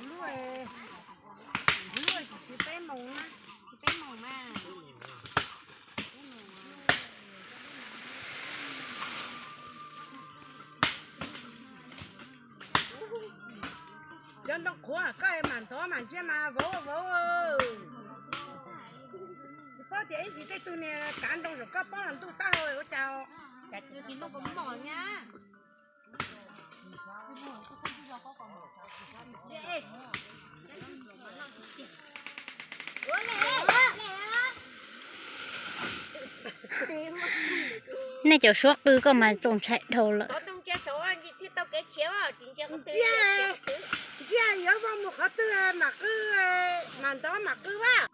Lub, lub tsis peb moos na, peb moos mas. Cov ntoo qhuav koj mam ntov mam ntsia mas vauv vauv. Tsis paub tias ib ntsis tej tug niag kav ntoo zaum koj pob los ntuj tag ua cas. Nej cov suab qw koj mas txaus ntshai dhau lawm. Ntsia yuav vau mus qhov twg mam qw, mam ntov mam qw vaj.